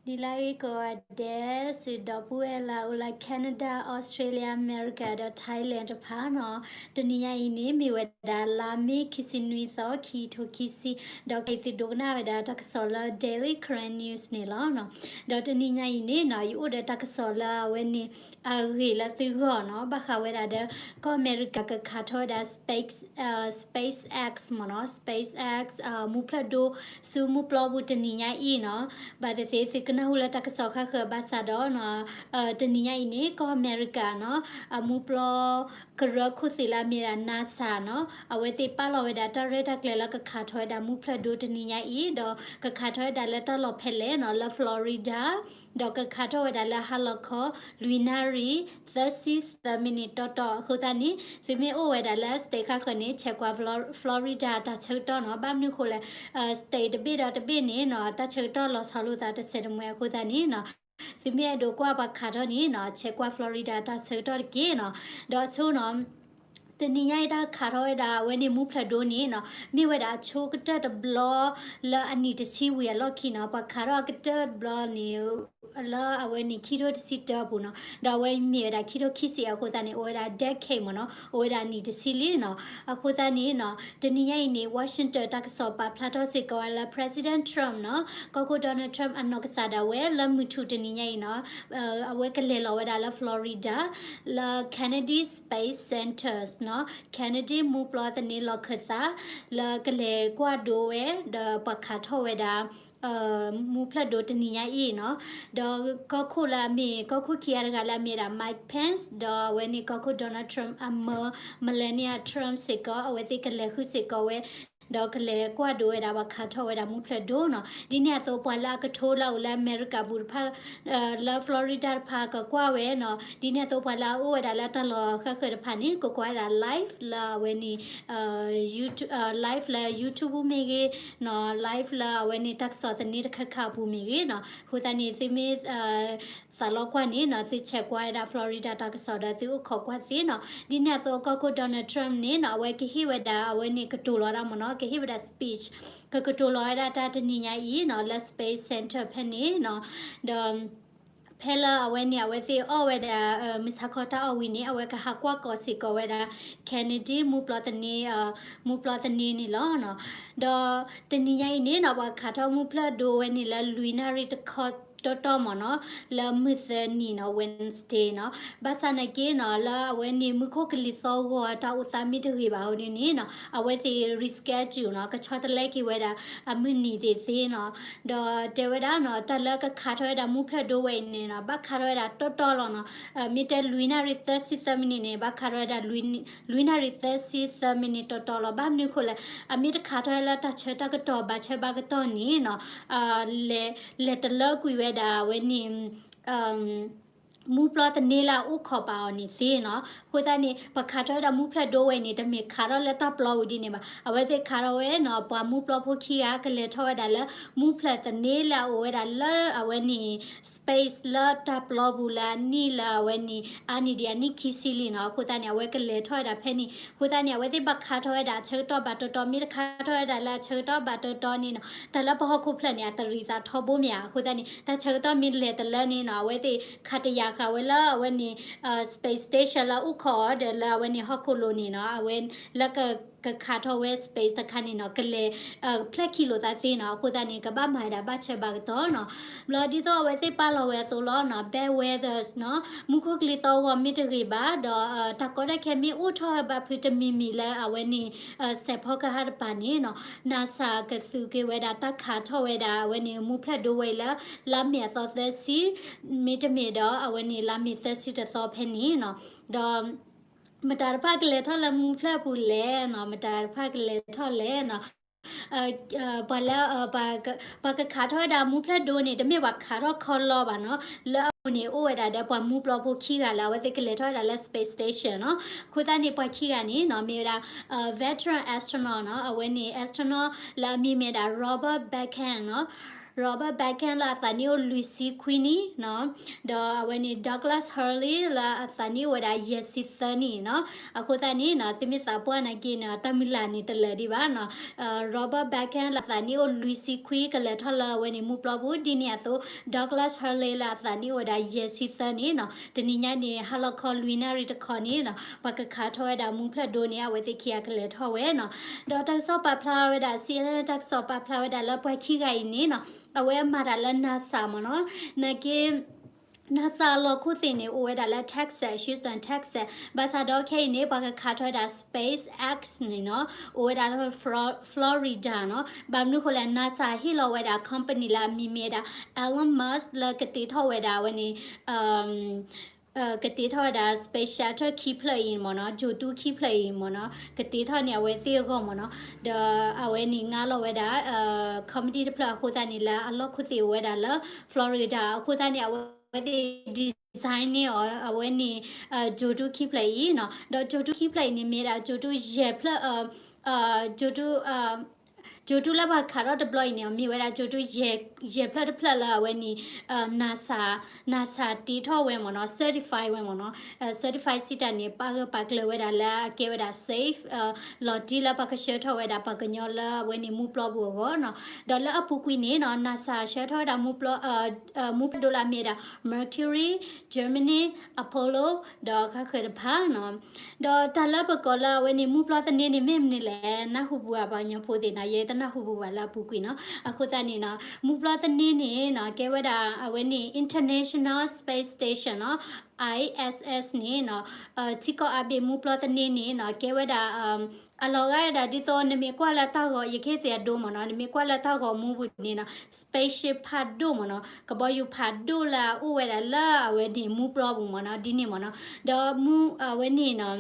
ဒ်လၢအဂ့ၤကိးဂၤဒဲး စံးဒီပုၢ်ဝဲၢ်လၢအအိၣ်လၢ Canada, Australia, America ဒီး Thailand တဖၣ်နီၤ, တနံၤညါအံၤန့ၣ် မ့ၢ်ဝဲဒၣ်လါမ့ၤခံဆံနွံသီ ခံထိခံဆံ, ဒီးခဲအံၤသုဒိကနၣ်ဝဲဒၣ်တၢ်ကစီၣ်လၢ Daily Karen News န့ၣ်လီၤ. ဒီးတနံၤညါအံၤန့ၣ်နီၤ ယအိၣ်ဒီးတၢ်ကစီၣ်လၢအဝဲန့ၣ် အဂ့ၢ်လၢသုဂီၢ်နီၤ, ဘၣ်ဃးဝဲဒၣ်ဒီး ကီၢ်အမဲရကၤကခးထီၣ်ဝဲဒၣ် Space, SpaceX မ့ၢ်နီၤ, SpaceX မူဖျၢၣ်ဒိ ဆူမုၢ်ပျီပူၤတနံၤညါအံၤနီၤ, ဘၣ်သ့ၣ်သ့ၣ်သုကနၢ်ဟူလၢတၢ်ကစီၣ်ဃၣ်ဃၢၤဘၣ်ဆၣ်ဒီးနီၤ, တနံၤညါအံၤန့ၣ် ကီၢ်အမဲရကၤနီၤ, အမူပျီကရၢခိၣ်သ့ၣ်လၢအမ့ၢ်ဒၣ် NASA နီၤ, အဝဲသ့ၣ်ပာ်လီၤဝဲဒၣ်တၢ်ရဲၣ်တၢ်ကျဲၤလၢကခးထီၣ်ဝဲဒၣ်မူဖျၢၣ်ဒိတနံၤညါအံၤ, ဒီးကခးထီၣ်ဝဲဒၣ်လၢတၢ်လီၢ်ဖဲလဲၣ်နီၤ, လၢ Florida ဒီးကခးထီၣ်ဝဲဒၣ်လၢဟါလီၤခီ လွံၢ်နၣ်ရံၣ် သၢဆံသၢမံးနံးတီတီအဃိသတးန့ၣ်, သုမ့ၢ်အိၣ်ဝဲဒၣ်လၢ state ဃၣ်ဃၢၤန့ၣ် ဆဲးကွၢ် Florida တၢ်ဆၢကတီၢ်နီၤ, ဘၣ်မနုၤဃိလဲၣ်, state တဘ့ၣ်ဒီးတဘ့ၣ်န့ၣ်နီၤ, တၢ်ဆၢကတီၢ်လီၤဆီလိာ်သးတဆဲးတမှဲအဃိသတးန့ၣ်နီၤ, သုမ့ၢ်အဲၣ်ဒိးကွၢ်ပှၤခးထီၣ်န့ၣ်နီၤ, ဆဲးကွၢ် Florida တၢ်ဆၢကတီၢ်တက့ၢ်နီၤ, ဒီးဆိနီၤ တနံၤညါအံၤတၢ်ခးထီၣ်ဝဲဒၣ်အဝဲန့ၣ်မူဖျၢၣ်ဒိန့ၣ်နီၤ, မ့ၢ်ဝဲဒၣ်အဆိကတၢၢ်တဘျီလၢအနံၣ်တဆံဝံၤအလီၢ်ခံနီၤ, ပှၤခးထီၣ်အကတၢၢ်တဘျီန့ၣ် လၢအဝဲန့ၣ်ခံထိတဆံတၢအပူၤနီၤ, ဒီးအဝဲမ့ၢ်ဝဲဒၣ်ခံထိခံဆံအဃိသတးန့ၣ် အိၣ်ဝဲဒၣ် decade မ့ၢ်နီၤ, အိၣ်ဝဲဒၣ်နံၣ်တဆံလံနီၤ, အဃိသတးန့ၣ်နီၤ, တနံၤညါအံၤန့ၣ် Washington တၢ်ကစီၣ်ပာ်ဖျါထီၣ်စ့ၢ်ကီးဝဲလၢ President Trump နီၤ, ကီၢ်ခိၣ် Donald Trump အနီၢ်ကစၢ်ဒၣ်ဝဲလၢမုၢ်ထူၣ်တနံၤညါအံၤနီၤ, အဝဲကလဲၤလီၤဝဲဒၣ်လၢ Florida လၢ Kennedy Space Centers နီၤ, Kennedy မူပျီသန့လီၢ်ခၢၣ်သး လၢကလဲၤကွၢ်ဒိဝဲ ဒီးပှၤခးထီၣ်ဝဲဒၣ် မူဖျၢၣ်ဒိတနံၤညါအံၤနီၤ, ဒီးကီၢ်ခိၣ်လၢအမ့ၢ် ကီၢ်ခိၣ်ခံဂၤတဂၤလၢအမ့ၢ်ဒၣ် Mike Pence ဒီးအဝဲန့ၣ်ကီၢ်ခိၣ် Donald Trump အမၢ Melania Trump စ့ၢ်ကီး အဝဲသ့ၣ်ကလဲၤဃုစ့ၢ်ကီးဝဲ ဒီးကလဲၤကွၢ်ဒိဝဲဒၣ်ပှၤခးထီၣ်ဝဲဒၣ်မူဖျၢၣ်ဒိနီၤ. ဒ်န့ၣ်အသိး ပှၤလၢအကထိလၢအအိၣ်လၢအမဲရကၤပူၤတဖၣ် လၢ Florida တဖၣ်ကကွၢ်ဝဲနီၤ. ဒ်န့ၣ်အသိး ပှၤလၢအအိၣ်ဝဲဒၣ်လၢတၢ်လီၢ်ဃၣ်ဃၢၤတဖၣ်န့ၣ် ကကွၢ်ဝဲဒၣ် live လၢအဝဲန့ၣ် YouTube, live လၢ YouTube ပူၤမ့ၢ်ဂ့ၤနီၤ, live လၢအဝဲန့ၣ်တၢ်ကစီၣ်သန့တခါခါအပူၤမ့ၢ်ဂ့ၤနီၤ. အဃိသတးန့ၣ် သုမ့ၢ် သးလီကွၢ်န့ၣ်နီၤ, သုဆဲးကွၢ်ဝဲဒၣ် Florida တၢ်ကစီၣ်ဒီး သုအိၣ်ခိးကွၢ်သ့နီၤ. ဒ်န့ၣ်အသိး ကီၢ်ခိၣ် Donald Trump န့ၣ်နီၤ, အဝဲကဟ့ၣ်ဝဲဒၣ် အဝဲန့ၣ်ကတိၤလီၤဒၣ်မ့ၢ်နီၤ, ကဟ့ၣ်ဝဲဒၣ် speech ကကတိၤလီၤဝဲဒၣ်တၢ်တနံၤညါအံၤနီၤ, လၢ Space Center ဖဲန့ၣ်နီၤ. ဒီး ဖဲလၢအဝဲန့ၣ် အဝဲသ့ၣ်အီၣ်ဝဲဒၣ် မုၢ်ဆါခီတၢ်အီၣ်ဝံၤန့ၣ် အဝဲကဟးကွၢ်ကီးစ့ၢ်ကီးဝဲဒၣ် Kennedy မူပျီသန့, မူပျီသန့န့ၣ်လီၤ. ဒီးတနံၤညါအံၤန့ၣ်နီၤ, ပှၤခးထီၣ်မူဖျၢၣ်ဒိဝဲန့ၣ်လၢလွံၢ်နၣ်ရံၣ်တခီတီတီမ့ၢ်နီၤ, လၢမုၢ်သၢနံၤနီၤ, Wednesday နီၤ. ဘၣ်ဆၣ်နာ်က့နီၤ, လၢအဝဲန့ၣ် မူခိၣ်ကလံၤသီၣ်ဂီၤတၢ်အိၣ်သးမ့ၢ်တဂ့ၤဘၣ်အဃိန့ၣ်နီၤ, အဝဲသ့ၣ် reschedule နီၤ, ကဆီတလဲက့ၤဝဲဒၣ် အမုၢ်နံၤသ့ၣ်သ့နီၤ. ဒီးတဲဝဲဒၣ်နီၤ, တၢ်လၢကခးထီၣ်ဝဲဒၣ်မူဖျၢၣ်ဒိဝဲအံၤန့ၣ်နီၤ, ဘၣ်ခးထီၣ်ဝဲဒၣ်တီတီလီၤနီၤ. မ့ၢ်တဲလွံၢ်နၣ်ရံၣ်သၢဆံသၢမံးနံးန့ၣ် ဘၣ်ခးထီၣ်ဝဲဒၣ် လွံၢ်နၣ်ရံၣ်သၢဆံသၢမံးနံးတီတီလီၤ. ဘၣ်မနုၤအဃိလဲၣ်, အမ့ၢ်တခးထီၣ်ဝဲလၢတၢ်ဆၢတၢ်ကတီၢ်ဘၣ်ဆၢဘၣ်ကတီၢ်န့ၣ်နီၤ, လဲၤ, လဲၤတလၢကွံာ်ဝဲဒၣ်အဝဲန့ၣ် မူပျီသန့လၢအအိၣ်ခိးပာ်အီၤန့ၣ်သ့နီၤ. အဃိသတးန့ၣ် ပှၤခးထီၣ်ဝဲဒၣ်မူဖျၢၣ်ဒိဝဲအံၤန့ၣ် တမ့ၢ်ခးထီၣ်လၢတၢ်ပျီပူၤဒ်န့ၣ်ဘၣ်. အဝဲသ့ၣ်ခးထီၣ်ဝဲနီၤ, ပှၤမူပျီဖိခံဂၤကလဲၤထီၣ်ဝဲဒၣ်လၢ မူဖျၢၣ်သန့လၢအအိၣ်ဝဲဒၣ်လၢအဝဲန့ၣ် space လၢတၢ်ပျီပူၤလၢအနံၣ်လၢအဝဲန့ၣ် အါနံၣ်ဒံးအနံၣ်ခံဆံလံနီၤ. အဃိသတးန့ၣ် အဝဲကလဲၤထီၣ်ဝဲဒၣ်ဖဲန့ၣ်. အဃိသတးန့ၣ် အဝဲသ့ၣ်ဘၣ်ခးထီၣ်ဝဲဒၣ်အဆၢကတီၢ်ဘၣ်တီတီ, မ့ၢ်တခးထီၣ်ဝဲဒၣ်လၢအဆၢကတီၢ်ဘၣ်တီတီန့ၣ်နီၤ, တၢ်လၢပဟီၣ်ခိၣ်ဖျၢၣ်န့ၣ် အတရံးသးထီဘိမ့ၢ်ဧါ. အဃိသတးန့ၣ် တၢ်ဆၢကတီၢ်မ့ၢ်လဲၤတလၢန့ၣ်နီၤ, အဝဲသ့ၣ်ခးတယာ်ဃာ်ဝဲလၢအဝဲန့ၣ် space station လၢအအိၣ်ခိးအီၤဒီးလၢအဝဲန့ၣ်ဟီၣ်ခိၣ်လိၤန့ၣ်နီၤ, အဝဲလၢက ကခးထီၣ်ဝဲ space တခါန့ၣ်နီၤ, ကလဲၤ ဖျဲၣ်ခံလိာ်သးသ့နီၤ. အဃိသတးန့ၣ် ကဘၣ်မၤဝဲဒၣ်ဘၣ်ဆၢဘၣ်ကတီၢ်နီၤ. ဘျီဒ်သိးအဝဲသ့ၣ်ပာ်လီၤဝဲအသိးလီၤနီၤ, bad weathers နီၤ, မူခိၣ်ကလံၤသီၣ်ဂီၤမ့ၢ်တဂ့ၤဘၣ်, ဒီးတၢ်ကီတၢ်ခဲမ့ၢ်အိၣ်ထီၣ်ဝဲဘၣ်ဖုးတမံၤမံၤလၢအဝဲန့ၣ် စဲးဖီကဟၣ်တပၤန့ၣ်နီၤ, NASA ကသူးက့ၤဝဲဒၣ်တၢ်ခးထီၣ်ဝဲဒၣ်အဝဲန့ၣ် မူဖျၢၣ်ဒိဝဲအံၤလၢ လါမ့ၤအသီသၢဆံ, မ့တမ့ၢ်ဒီးအဝဲန့ၣ် လါမ့ၤသၢဆံတသီဖဲန့ၣ်နီၤ. ဒီး မတၤတဖၣ်ကလဲၤထီၣ်လၢမူဖျၢၣ်ပူၤလဲၣ်နီၤ, မတၤတဖၣ်ကလဲၤထီၣ်လဲၣ်နီၤ. ပှၤလၢ ပှၤကခးထီၣ်ဝဲဒၣ်မူဖျၢၣ်ဒိန့ၣ် တမ့ၢ်ပှၤခးထီၣ်ခီလီဘၣ်နီၤ. လၢအပူၤန့ၣ် အိၣ်ဝဲဒၣ်ဒီးပှၤမူပျီဖိခံဂၤလၢအဝဲသ့ၣ်ကလဲၤထီၣ်ဝဲဒၣ်လၢ space station နီၤ. အဃိသတးန့ၣ် ပှၤခံဂၤန့ၣ်နီၤ မ့ၢ်ဝဲဒၣ် veteran astronaut နီၤ, အဝဲန့ၣ် astronaut လၢအမံၤမ့ၢ်ဒၣ် Robert Behnken နီၤ. Robert Behnken လၢအသးနံၣ်အိၣ်လွံၢ်ဆံခွံနံၣ်နီၤ, ဒီးအဝဲန့ၣ် Douglas Hurley လၢအသးနံၣ်အိၣ်ဝဲဒၣ်ယဲၢ်ဆံသၢနံၣ်နီၤ. အဃိသတးန့ၣ်နီၤ သုမ့ၢ်သးပှၢ်နာ်က့န့ၣ် တၢ်မုၢ်လၢ်န့ၣ်တလၢာ်ဒံးဘၣ်နီၤ. Robert Behnken လၢအသးနံၣ်အိၣ်လွံၢ်ဆံခွံ ကလဲၤထီၣ်လၢအဝဲန့ၣ်မူပျီပူၤ ဒ်န့ၣ်အသိး Douglas Hurley လၢအသးနံၣ်အိၣ်ဝဲဒၣ်ယဲၢ်ဆံသၢနံၣ်နီၤ တနံၤညါန့ၣ် ဟါလီၤခီလွံၢ်နၣ်ရံၣ်တခီန့ၣ်နီၤ ပှၤကခးထီၣ်ဝဲဒၣ်မူဖျၢၣ်ဒိန့ၣ် အဝဲသ့ၣ်ခံဂၤကလဲၤထီၣ်ဝဲနီၤ. ဒီးတၢ်ကစီၣ်ပာ်ဖျါဝဲဒၣ် C N N တၢ်ကစီၣ်ပာ်ဖျါဝဲဒၣ်လၢပှၤခံဂၤအံၤန့ၣ်နီၤ အဝဲမၤတၢ်လၢ NASA မ့ၢ်နီၤ, နာ်က့ NASA အလီၢ်ခိၣ်သ့ၣ်န့ၣ် အိၣ်ဝဲဒၣ်လၢ Texas, Houston, Texas, ဘၣ်ဆၣ်ဒီးခဲအံၤန့ၣ် ပှၤကခးထီၣ်ဝဲဒၣ် SpaceX န့ၣ်နီၤ အိၣ်ဝဲဒၣ်လၢ Florida နီၤ. ဘၣ်မနုၤဃိလဲၣ် NASA ဟ့ၣ်လီၤဝဲဒၣ် company လၢအမံၤမ့ၢ်ဝဲဒၣ် Elon Musk လၢကတ့ထီၣ်ဝဲဒၣ်အဝဲန့ၣ် ကတ့ထီၣ်ဝဲဒၣ် space shuttle ခံဖျၢၣ်အံၤမ့ၢ်နီၤ, ဂြိုဟ်တုခံဖျၢၣ်အံၤမ့ၢ်နီၤ, ကတ့ထီၣ်န့ၣ်အဝဲသ့ၣ်အဂီၢ်မ့ၢ်နီၤ, ဒီးအဝဲန့ၣ်ငါလီၤဝဲဒၣ် company တဖျၢၣ်အဃိသတးန့ၣ် လၢအလီၢ်ခိၣ်သ့ၣ်အိၣ်ဝဲဒၣ်လၢ Florida အဃိသတးန့ၣ် အဝဲသ့ၣ် design န့ၢ်အီၤ အဝဲန့ၣ် ဂြိုဟ်တုခံဖျၢၣ်အံၤနီၤ, ဒီးဂြိုဟ်တုခံဖျၢၣ်အံၤန့ၣ် မ့ၢ်ဝဲဒၣ်ဂြိုဟ်တုယဲၢ်ဖျၢၣ် ဂြိုဟ်တု ဂြိုဟ်တုလၢပှၤခးထီၣ်တဘျီအံၤန့ၣ် မ့ၢ်ဝဲဒၣ်ဂြိုဟ်တုယဲၢ်ဖျၢၣ်တဖျၢၣ်လၢအဝဲန့ၣ် NASA, NASA တ့ထီၣ်ဝဲမ့ၢ်နီၤ, certify ဝဲမ့ၢ်နီၤ, certify စံးတၢ်န့ၣ် ပာ်ဂၢၢ်ပာ်ကျၢၤဝဲဒၣ်လၢအကဲဝဲဒၣ် safe လီၤတံၢ်လၢပှၤကဆှၢထီၣ်ဝဲဒၣ်ပှၤကညီလၢအဝဲန့ၣ်မူပျီပူၤအဂီၢ်နီၤ, ဒီးလၢအပူၤကွံာ်န့ၣ်နီၤ NASA ဆှၢထီၣ်ဝဲဒၣ်မူပျီ မူပျီဒိၣ်လၢအမ့ၢ်ဝဲဒၣ် Mercury, Gemini, Apollo ဒီးဃါဃၢၤတဖၣ်နီၤ, ဒီးတၢ်လၢပကိးလၢအဝဲန့ၣ်မူပျီသန့န့ၣ် မ့ၢ်မနုၤလဲၣ် နၢ်ဟူပူၤဘၣ်ပှၤကညီဖိသ့ၣ်နီၤ, ယဲတနၢ်ဟူပူၤဘၣ်လၢအပူၤကွံာ်နီၤ, အဃိသတးန့ၣ်နီၤ မူပျီသန့န့ၣ်နီၤ ကဲဝဲဒၣ်အဝဲန့ၣ် International Space Station နီၤ, I S S န့ၣ်နီၤ, ထံကီၢ်အါဘ့ၣ်မူပျီသန့န့ၣ်နီၤ ကဲဝဲဒၣ် အလီၤဂာ်ဝဲဒၣ်ဒ်သိး နမ့ၢ်ကွၢ်လၢတၢ်ဂီၤ ယကဟ့ၣ်သ့ၣ်အဒိမ့ၢ်နီၤ, နမ့ၢ်ကွၢ်လၢတၢ်ဂီၤမူပူၤန့ၣ်နီၤ spaceship ဖးဒိၣ်မ့ၢ်နီၤ, ကဘီယူၤဖးဒိၣ်လၢအအိၣ်ဝဲဒၣ်လၢအဝဲန့ၣ်မူပျီပူၤမ့ၢ်နီၤ, ဒ်န့ၣ်မ့ၢ်နီၤ, ဒီးမူ အဝဲန့ၣ်နီၤ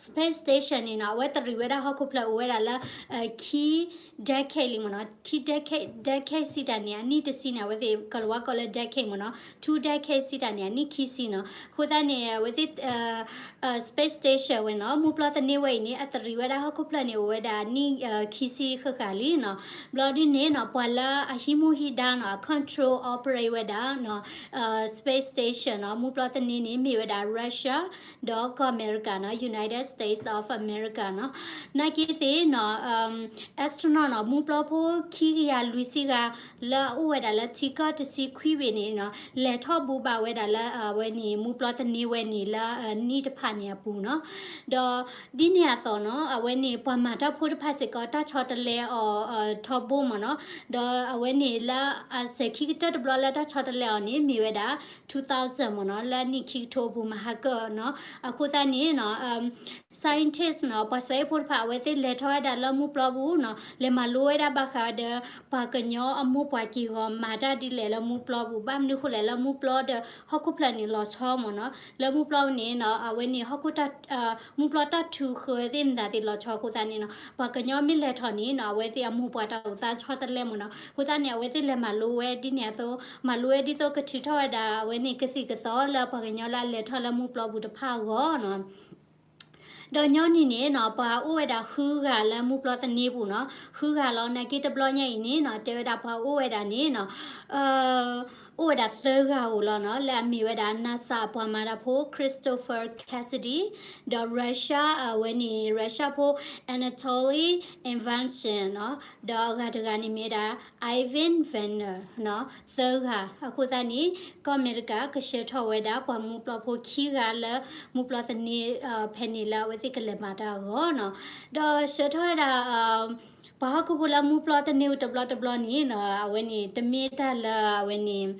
space station န့ၣ်နီၤ အဝဲတရံးဝဲဒၣ်ဟီၣ်ခိၣ်ဖျၢၣ်အိၣ်ဝဲဒၣ်လၢ ခံ decade လံမ့ၢ်နီၤ, ခံ decade, decade စံးတၢ်န့ၣ် အနံၣ်တဆံန့ၣ် အဝဲသ့ၣ်ကလၤဝါကိးလၢ decade မ့ၢ်နီၤ, two decade စံးတၢ်န့ၣ် အနံၣ်ခံဆံနီၤ, အဃိသတးန့ၣ် အဝဲသ့ၣ် space station ဝဲနီၤ, မူပျီသန့ဝဲအံၤန့ၣ် အတရံးဝဲဒၣ်ဟီၣ်ခိၣ်ဖျၢၣ်န့ၣ် အိၣ်ဝဲဒၣ်အနံၣ် ခံဆံဃၣ်ဃၣ်လံနီၤ, ဘျီဒ်န့ၣ်နီၤ ပှၤလၢအဟံးမူဟံးဒါနီၤ အ control operate ဝဲဒၣ်နီၤ space station နီၤ မူပျီသန့န့ၣ် မ့ၢ်ဝဲဒၣ် Russia ဒီးကီၢ်အမဲရကၤနီၤ United States of America နီၤ, နာ်က့သ့ၣ်နီၤ astronaut နီၤ မူပျီဖိခံကယၤလွံၢ်ဆံဂၤ လၢအအိၣ်ဝဲဒၣ်လၢထံကီၢ်တဆံခွံဘ့ၣ်န့ၣ်နီၤ လဲၤထီၣ်ဘူးဘၣ်ဝဲဒၣ်လၢအဝဲန့ၣ် မူပျီသန့ဝဲန့ၣ်လၢနံၣ်တဖၣ်န့ၣ်အပူၤနီၤ, ဒီးဒ်န့ၣ်အသိးနီၤ အဝဲန့ၣ် ပှၤမၤတၢ်ဖိတဖၣ်စ့ၢ်ကီး တၢ်ဆီတလဲအီၤထီဘိမ့ၢ်နီၤ, ဒီးအဝဲန့ၣ်လၢအစဲးခံကတၢၢ်တဘျီလၢတၢ်ဆီတလဲအီၤန့ၣ် မ့ၢ်ဝဲဒၣ် two thousand မ့ၢ်နီၤ, လၢနံၣ်ခံကထိအပူၤမဟါကၢနီၤ, အဃိသတးန့ၣ်နီၤ scientist နီၤ ပှၤစဲးဖိတဖၣ် အဝဲသ့ၣ်လဲၤထီၣ်ဝဲဒၣ်လၢမူပျီပူၤနီၤ လဲၤမၤလိဝဲဒၣ်ဘၣ်ဃးဒီး ပှၤကညီအမိၢ်ပှၢ်က့ၢ်ဂီၤမၤတၢ်ဒ်လဲၣ်လၢမူပျီပူၤ, ဘၣ်မနုၤဃိလဲၣ်လၢမူပျီဒီး ဟီၣ်ခိၣ်ဖျၢၣ်န့ၣ်လီၤဆီမ့ၢ်နီၤ, လၢမူပျီန့ၣ်နီၤ အဝဲန့ၣ်ဟီၣ်ခိၣ် မူပျီတၢ်ထုးဃၢသ့ၣ်မတၤသ့ၣ်လီၤဆီအဃိသတးန့ၣ်နီၤ ပှၤကညီမ့ၢ်လဲၤထီၣ်န့ၣ်နီၤ အဝဲသ့ၣ်အမိၢ်ပှၢ်တၢ်အိၣ်သးဆီတလဲမ့ၢ်နီၤ, အဃိသတးန့ၣ် အဝဲသ့ၣ်လဲၤမၤလိဝဲဒ်န့ၣ်အသိး မၤလိဝဲဒ်သိးကထုးထီၣ်ဝဲဒၣ် အဝဲန့ၣ်ကသံၣ်ကသီလၢပှၤကညီလၢအလဲၤထီၣ်လၢမူပျီပူၤတဖၣ်အဂီၢ်နီၤ ဒီးညီနုၢ်န့ၣ်နီၤ ပှၤအိၣ်ဝဲဒၣ်ဃုဂၤလၢမူပျီသန့ပူၤနီၤ, ဃုဂၤလီၤ နာ်က့တဘျီညါအံၤန့ၣ်နီၤ တဲဝဲဒၣ်ပှၤအိၣ်ဝဲဒၣ်န့ၣ်နီၤ အိၣ်ဝဲဒၣ်သၢဂၤဧိၤလီၤနီၤ, လၢအမ့ၢ်ဝဲဒၣ် NASA ပှၤမၤတၢ်ဖိ Christopher Cassidy, ဒီး Russia အဝဲန့ၣ် Russia ဖိ Anatoly Ivanshin နီၤ, ဒီးအဂၤတဂၤန့ၣ်မ့ၢ်ဝဲဒၣ် Ivan Vanner နီၤ, သၢဂၤ. အဃိသတးန့ၣ် ကီၢ်အမဲရကၤကဆှၢထီၣ်ဝဲဒၣ် ပှၤမူပျီဖိခံဂၤလၢမူပျီသန့ ဖဲန့ၣ်လၢအဝဲသ့ၣ်ကလဲၤမၤတၢ်အဂီၢ်နီၤ, ဒီးဆှၢထီၣ်ဝဲဒၣ် ပှၤဟီၣ်ခိၣ်ဖိလၢမူပျီသန့တဘျီတဘျီန့ၣ်နီၤ, အဝဲန့ၣ် တမ့ၢ်တၢ်လၢအဝဲန့ၣ်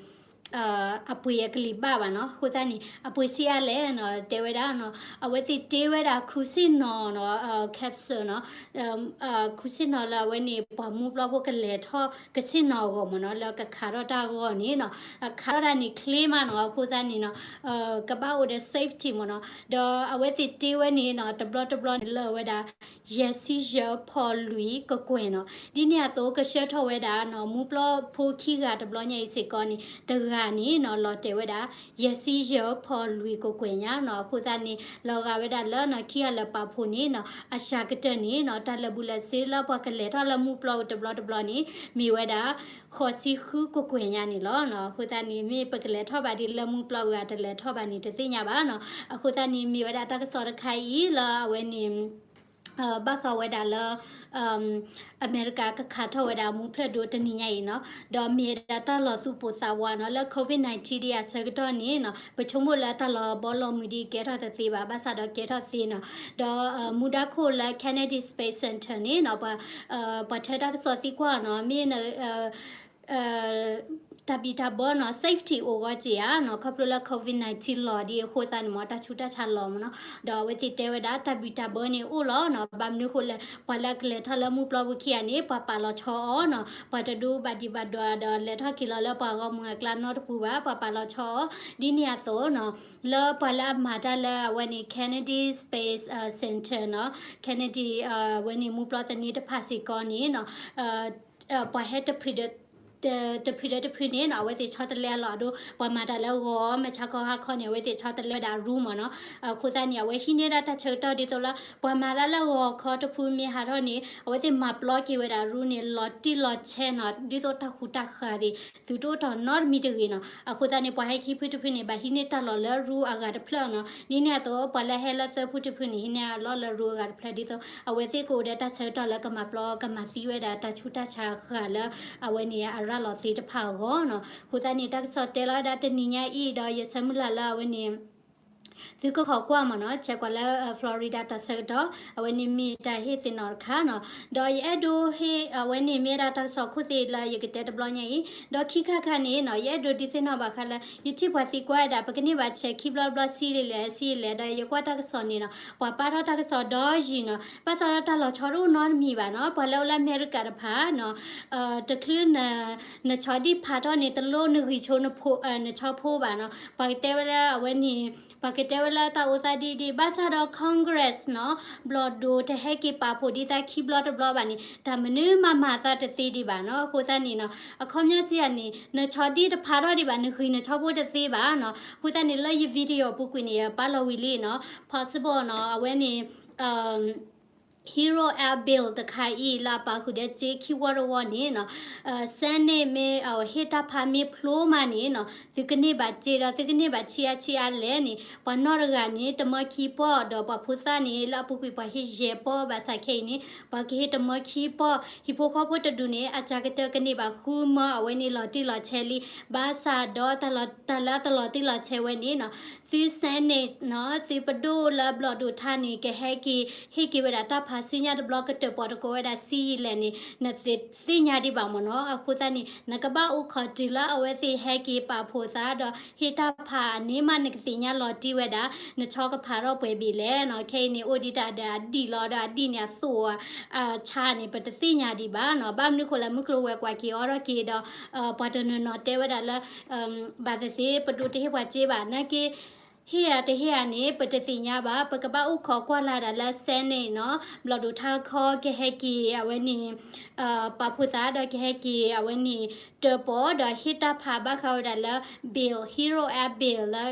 အပှ့ၤအကလံၤဘၣ်ဘၣ်နီၤ. အဃိသတးန့ၣ် အပှ့ၤဆံးအါလဲၣ်နီၤ, တဲဝဲဒၣ်နီၤ, အဝဲသ့ၣ်တ့ဝဲဒၣ်ခူစ့ၣ်နီၤနီၤ, capsule နီၤ, ခူစ့ၣ်နီၤလၢအဝဲန့ၣ် ပှၤမူပျီဖိကလဲၤထီၣ် ကဆ့ၣ်နီၤအဂီၢ်မ့ၢ်နီၤ, လၢကခးထီၣ်တၢ်အဂီၢ်န့ၣ်နီၤ, ခးထီၣ်တၢ်န့ၣ်ချ့မးနီၤ. အဃိသတးန့ၣ်နီၤ, ကဘၣ်အိၣ်ဒီး safety မ့ၢ်နီၤ. ဒီးအဝဲသ့ၣ်တ့ဝဲန့ၣ်နီၤ, တဘျီတဘျီန့ၣ်လၢဝဲဒၣ် ယဲၢ်ဆံယဲၢ်ဖီလွံၢ်ကကွဲၢ်နီၤ. ဒ်န့ၣ်အသိးကဆှၢထီၣ်ဝဲဒၣ်နီၤ, မူပျီဖိခံဂၤတဘျီညါအံၤစ့ၢ်ကီးန့ၣ် တဂၤ အဂၤန့ၣ်နီၤ လီၤတဲာ်ဝဲဒၣ် ယဲၢ်ဆံယဲၢ်ဖီလွံၢ်ကကွဲၢ်ညါနီၤ. အဃိသတးန့ၣ် လီၤဂာ်ဝဲဒၣ်လၢနီၤ ခံဂၤလၢာ်ပာ်ဖှိၣ်န့ၣ်နီၤ အစှၤကတၢၢ်န့ၣ်နီၤ တၢ်လၢာ်ဘူၣ်လၢာ်စ့လၢပှၤကလဲၤထီၣ်လၢမူပျီပူၤတဘျီတဘျီန့ၣ် မ့ၢ်ဝဲဒၣ် ဃိးဆံဃုကကွဲၢ်ညါန့ၣ်လီၤ. အဃိသတးန့ၣ် မ့ၢ်ပကလဲၤထီၣ်ဘၣ်ဒ်လၢမူပျီပူၤဂၤတလဲၤထီၣ်ဘၣ်န့ၣ် တသ့ၣ်ညါဘၣ်နီၤ. အဃိသတးန့ၣ် မ့ၢ်ဝဲဒၣ်တၢ်ကစီၣ်တခါအံၤလၢအဝဲန့ၣ် ဘၣ်ဃးဝဲဒၣ်လၢ အမဲရကၤကခးထီၣ်ဝဲဒၣ်မူဖျၢၣ်ဒိၣ်တနံၤညါအံၤနီၤ, ဒီးမ့ၢ်ဝဲဒၣ်တၢ်လီၤသူၣ်ပိၢ်သးဝးနီၤ လၢ COVID nineteen ဒ်အဆၢကတီၢ်န့ၣ်နီၤ ပဆိကမိၣ်လၢတၢ်လီၤဘီလီၤမုၢ်ဒ်ကဲထီၣ်တသ့ဘၣ်, ဘၣ်ဆၣ်ဒီးကဲထီၣ်သ့နီၤ, ဒီးမူဒါခိၣ်လၢ Kennedy Space Center န့ၣ်နီၤ ပှၤထၢတၢ်ကစီၣ်သံကွၢ်နီၤ မ့ၢ် တၢ်ဘံၣ်တၢ်ဘၢနီၤ safety အိၣ်ဂီၢ်က့ၤဧါနီၤ ခီဖျိလၢ COVID nineteen လီၤဒ်အဃိသတးန့ၣ်မ့ၢ် တၢ်ဆူးတၢ်ဆါလီၤမ့ၢ်နီၤ, ဒီးအဝဲသ့ၣ်တဲဝဲဒၣ် တၢ်ဘံၣ်တၢ်ဘၢန့ၣ်အိၣ်လီၤနီၤ, ဘၣ်မနုၤဃိလဲၣ် ပှၤလၢအကလဲၤထီၣ်လၢမူပျီပူၤခံဂၤန့ၣ် ပှၤပာ်လီၤဆီအီၤနီၤ, ပှၤတဒိဘၣ်ဒံးဘၣ်ဒွးဒီးလဲၤထီၣ်က့ၤလီၤလၢပှၤဂီၢ်မုၢ်အကျါနီတပူၤဘၣ်, ပှၤပာ်လီၤဆီအီၤ ဒ်န့ၣ်အသိးနီၤ, လၢပှၤလၢအမၤတၢ်လၢအဝဲန့ၣ် Kennedy Space Center နီၤ Kennedy အဝဲန့ၣ်မူပျီသန့တဖၣ်စ့ၢ်ကီးန့ၣ်နီၤ ပှၤဟဲတဖုဒီးတဖုန့ၣ်နီၤ အဝဲသ့ၣ်ဆီတလဲအလီၢ်အဒိ ပှၤမၤတၢ်လၢဂီၤမဲာ်ဆါခီဟါခီန့ၣ် အဝဲသ့ၣ်ဆီတလဲဝဲဒၣ် room မ့ၢ်နီၤ, အဃိသတးန့ၣ် အဝဲဟံးန့ၢ်ဒၣ်တၢ်ဆၢကတီၢ်ဒ်သိးလၢ ပှၤမၤတၢ်လၢဂီၤခီတဖုမ့ၢ်ဟးထီၣ်န့ၣ် အဝဲသ့ၣ်မၤပျီက့ၤဝဲဒၣ် room န့ၣ် လီၤတံၢ်လီၤဆဲးနီၤ, ဒ်သိးတၢ်ဃူတၢ်ဃာ်သ့ၣ် သုးတအိၣ်တီၤနီတမံၤတဂ့ၤနီၤ, အဃိသတးန့ၣ် ပှၤဟဲခံဖုတဖုန့ၣ် ဘၣ်ဟံးန့ၢ်တၢ်လီၢ်လၢ room အဂၤတဖျၢၣ်နီၤ, ဒ်န့ၣ်အသိး ပှၤလၢဟဲလၢသၢဖုတဖုန့ၣ် ဟံးန့ၢ်အလီၢ်လၢ room အဂၤတဖျၢၣ် ဒ်သိးအဝဲသ့ၣ်ကအိၣ်ဒီးတၢ်ဆၢကတီၢ်လၢကမၤပျီကမၤသံဝဲဒၣ်တၢ်ဆူးတၢ်ဆါဃာ်လၢ အဝဲန့ၣ်အရၤလီၤသ့တဖၣ်အဂီၢ်နီၤ, အဃိသတးန့ၣ် တၢ်ကစီၣ်တဲလီၤဝဲဒၣ်တနံၤညါအံၤဒီး ယဆၢမုၢ်လၢ်လၢအဝဲန့ၣ် သုကခိးကွၢ်မ့ၢ်နီၤ ဆဲးကွၢ်လၢ Florida တၢ်ဆၢကတီၢ် အဝဲန့ၣ်မ့ၢ်တၢ်ဟ့ၣ်သ့ၣ်နီၣ်တခါနီၤ, ဒီးယအဲၣ်ဒိးဟ့ၣ် အဝဲန့ၣ်မ့ၢ်ဝဲဒၣ်တၢ်ကစီၣ်ခိၣ်သ့ၣ်လၢယကတဲတဘျီညါအံၤ, ဒီးခံခါခါန့ၣ်နီၤ ယအဲၣ်ဒိးဒုးသ့ၣ်နီၣ်ဘၣ်ဃးလၢ ယထံၣ်ပှၤသံကွၢ်ဝဲဒၣ် ပကန့ၢ်ဘၣ်ဆဲးခံဘျီတဘျီဆံးလဲၣ်ဆံးလဲၣ်, ဒီးယကွၢ်တၢ်ကစီၣ်န့ၣ်နီၤ ပှၤပာ်ထီၣ်တၢ်ကစီၣ်ဒီးယံာ်နီၤ, ဘၣ်ဆၣ်ဒီးတၢ်လီၤဆီတအိၣ်နီတမံၤဘၣ်နီၤ, ပှၤလၢအိၣ်လၢအမဲရကၤတဖၣ်နီၤ တချုး နဆီဒံၣ်ဖးထီၣ်န့ၣ် တလိၣ်နဂံၢ်ဆိ နဆီဖိဘၣ်နီၤ, ပှၤကတဲဝဲလၢအဝဲန့ၣ် ပှၤကတဲဝဲလၢတၢ်အိၣ်သးဒ်ဒ် ဘၣ်ဆၣ်ဒီး Congress နီၤ ဘျီၣ်ဒိၣ်တဟဲက့ၤပာ်ဖှိၣ်ဒ်သးခံဘျီတဘျီဘၣ်န့ၣ် တၢ်မနုၤမၤမၤသးတသ့ဒံးဘၣ်နီၤ, အဃိသတးန့ၣ်နီၤ အခီပညီစံးယၤန့ၣ် နဆီဒံၣ်တဖးထီၣ်ဒံးဘၣ် နဂံၢ်နဆီဖိတသ့ဘၣ်နီၤ, အဃိသတးန့ၣ် လၢယ video အပူၤကွံာ်န့ၣ် ယပာ်လီၤဝံၤလံနီၤ, possible နီၤ အဝဲန့ၣ် Hero Abil တခါအံၤလၢအပာ်ဃုာ်ဒီးစ့ခံဝီတဝီန့ၣ်နီၤ, Senate မ့ၢ်ဟ့ၣ်တၢ်ဖးမ့ၢ်ဖျိမးန့ၣ်နီၤ သုကန့ၢ်ဘၣ်စ့ဒီး သုကန့ၢ်ဘၣ်ဆံးအါဆံးအါလဲၣ်န့ၣ် ပှၤနီၢ်တဂၤန့ၣ် တမၢခံပီၢ် ဒီးပှၤဖိသၣ်န့ၣ် လၢအပူၤကွံာ်ပှၤဟ့ၣ်ယဲၢ်ပီၢ် ဘၣ်ဆၣ်ခဲအံၤန့ၣ် ပှၤကဟ့ၣ်တမၢခံပီၢ် ဟံၣ်ဖိဃီဖိတဒူၣ်န့ၣ် အစှၤကတၢၢ်ကန့ၢ်ဘၣ်ဃုမၢ အဝဲန့ၣ်လီၤတံၢ်လီၤဆဲးလံ, ဘၣ်ဆၣ်ဒီးတၢ်လၢတၢ်လီၤတံၢ်လီၤဆဲးဝဲန့ၣ်နီၤ သု Senate နီၤ သုပဒိၣ်လၢဘျီၣ်ဒိၣ်ထါန့ၣ် ကဟဲက့ၤ ဟ့ၣ်က့ၤဝဲဒၣ်တၢ်ဖးဆူညါတဘျီ ကတၢၣ်ပီၣ်တကိးဝဲဒၣ်ဆံးယံာ်လဲၣ်န့ၣ် နသ့ၣ်ညါဒံးဘၣ်မ့ၢ်နီၤ, အဃိသတးန့ၣ် နကဘၣ်အိၣ်ခိးတုၤလၢအဝဲသ့ၣ်ဟဲက့ၤပာ်ဖှိၣ်သးဒီး ဟ့ၣ်တၢ်ဖးအန့ၣ်မး နကသ့ၣ်ညါလီၤတံၢ်ဝဲဒၣ် နဆီကဖးထီၣ်ပှဲၤဘ့ၣ်လဲၣ်နီၤ, ခဲအံၤန့ၣ် အိၣ်ဒံးတၢ်ဒီးအဒံၣ်လီၤ ဒီးအဒံၣ်န့ၣ်အသိး ဆါန့ၣ် ပတသ့ၣ်ညါဒံးဘၣ်နီၤ, ဘၣ်မနုၤဃိလဲၣ် မုၢ်ကျိၤဝဲၤကွာ်က့ၤအီထီၣ်က့ၤဒီး ပှၤတနီၤနီၤတဲဝဲဒၣ်လၢ ဘၣ်သ့ၣ်သ့ၣ် ပဒိၣ်တဟ့ၣ်ပှၤစ့ဘၣ် နာ်က့ ဟ့ၣ်ဧါတဟ့ၣ်ဧါန့ၣ် ပတသ့ၣ်ညါဘၣ်, ပကဘၣ်အိၣ်ခိးကွၢ်လၢ်ဒၣ်လၢ Senate နီၤ ဘျီၣ်ဒိၣ်ထါခီ ကဟဲက့ၤ အဝဲန့ၣ် ပာ်ဖှိၣ်သးဒီးကဟဲက့ၤ အဝဲန့ၣ် တၢၣ်ပီၣ်ဒီးဟ့ၣ်တၢ်ဖးဘၣ်ဃးဝဲဒၣ်လၢ bill, Hero Act bill လၢ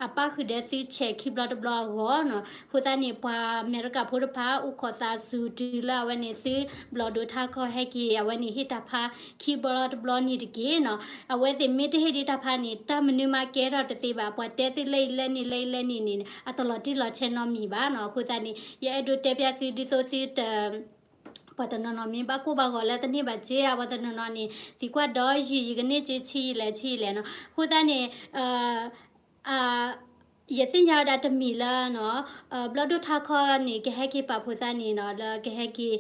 အပာ်ဃုာ်ဒီးသုဆဲးခံဘျီတဘျီအဂီၢ်နီၤ, အဃိသတးန့ၣ် ပှၤအမဲရကၤဖိတဖၣ် အိၣ်ခိးသးစူၤတုၤလၢအဝဲန့ၣ် သုဘျီၣ်ဒိၣ်ထါခီဟဲက့ၤ အဝဲန့ၣ်ဟ့ၣ်တၢ်ဖးခံဘျီတဘျီန့ၣ်တက့ၢ်နီၤ, အဝဲသ့ၣ်မ့ၢ်တဟ့ၣ်ဒံးတၢ်ဖးန့ၣ် တၢ်မနုၤမးကဲထီၣ်တသ့ဘၣ်, ပှၤတဲသုလၢအံၤလၢန့ၣ်လၢအံၤလၢန့ၣ်န့ၣ် အတလီၤတံၢ်လီၤဆဲးနီတမံၤဘၣ်နီၤ, အဃိသတးန့ၣ် ယအဲၣ်ဒိးတဲဖျါသုဒ်သိးသုတ ပှၤတနီၤနီၤမ့ၢ်ဘၣ်ကိၢ်ဘၣ်ဂီၤလၢတန့ၢ်ဘၣ်စ့ဧါ, ပှၤတနီၤနီၤန့ၣ် သံကွၢ်ဒီးယံာ် ယကန့ၢ်စ့ဆံးယံာ်လဲၣ်ဆံးယံာ်လဲၣ်နီၤ, အဃိသတးန့ၣ် ယသ့ၣ်ညါဝဲဒၣ်တမံၤလၢနီၤ ဘျီၣ်ဒိၣ်ထါခီန့ၣ် ကဟဲက့ၤပာ်ဖှိၣ်သးန့ၣ်နီၤ လၢကဟဲက့ၤ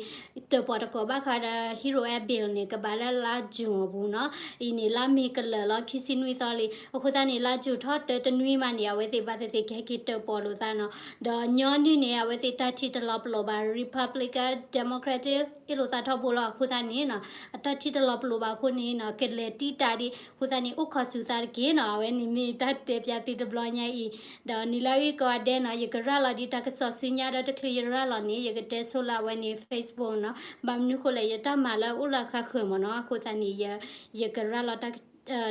တၢၣ်ပီၣ်တကိးဘၣ်ဃးဒီး Hero Act bill န့ၣ် ကဘၣ်လၢလါ June အပူၤနီၤ, အံၤန့ၣ် လါမ့ၤကလၢာ်လီၤ ခံဆံနွံသီလံ, အဃိသတးန့ၣ် လါ June ထီၣ်တၢတနွံမးန့ၣ် အဝဲသ့ၣ်ဘၣ်သ့ၣ်သ့ၣ်ကဟဲက့ၤတၢၣ်ပီၣ်လိာ်သးနီၤ, ဒီးညီနုၢ်န့ၣ် အဝဲသ့ၣ်တၢ်ထံၣ်တလီၤပလိာ်ဘၣ် Republican Democrat အ့ၣ်လိာ်သးထီဘိလီၤ, အဃိသတးန့ၣ်နီၤ အတၢ်ထံၣ်တလီၤပလိာ်ဘၣ်အဃိန့ၣ်နီၤ ကလဲၤတံၢ်တၢ်ဒံး အဃိသတးန့ၣ် အိၣ်ခိးစူၤသးတက့ၢ်နီၤ, အဝဲန့ၣ်မ့ၢ်တၢ်တဲဖျါသုတဘျီညါအံၤ, ဒီးနံၤလၢအဂ့ၢ်ကိးဂၤဒဲးနီၤ ယကရၤလီၤဒံးတၢ်ကစီၣ်ဆူညါဒီးတချုးယရၤလီၤန့ၣ် ယကတဲဆိလၢအဝဲန့ၣ် Facebook နီၤ, ဘၣ်မနုၤဃိလဲၣ် ယတၢ်မၤလၢအိၣ်လၢအဃၣ်ဃၢၤမ့ၢ်နီၤ, အဃိသတးန့ၣ် ယကရၤလီၤတၢ်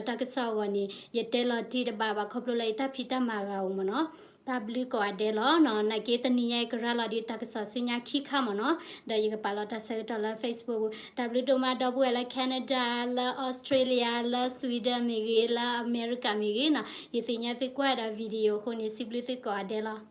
တၢ်ကစီၣ်အဂီၢ်န့ၣ် ယတဲလီၤတံၢ်တဘၣ်ဘၣ် ခီဖျိလၢယတၢ်ဖံးတၢ်မၤဂၤအိၣ်မ့ၢ်နီၤ. တၢ်ဘျုးကိးဂၤဒဲးလီၤနီၤ. နာ်က့တနံၤညါအံၤကရၤလီၤဒံးတၢ်ကစီၣ်ဆူညါခံခါမ့ၢ်နီၤ. ဒီးယကပာ်လီၤတၢ်ဆၢကတီၢ်လၢ Facebook ပူၤ. တၢ်ဘျုးဒိၣ်မးဒီပုၢ်ဝဲၢ်လၢ Canada လၢ Australia လၢ Sweden မ့ၢ်ဂ့ၤ လၢအမဲရကၤမ့ၢ်ဂ့ၤနီၤ. ယသ့ၣ်ညါသုကွၢ်ဒီး video အဃိန့ၣ် စံးဘျုးသုကိးဂၤဒဲးလီၤ.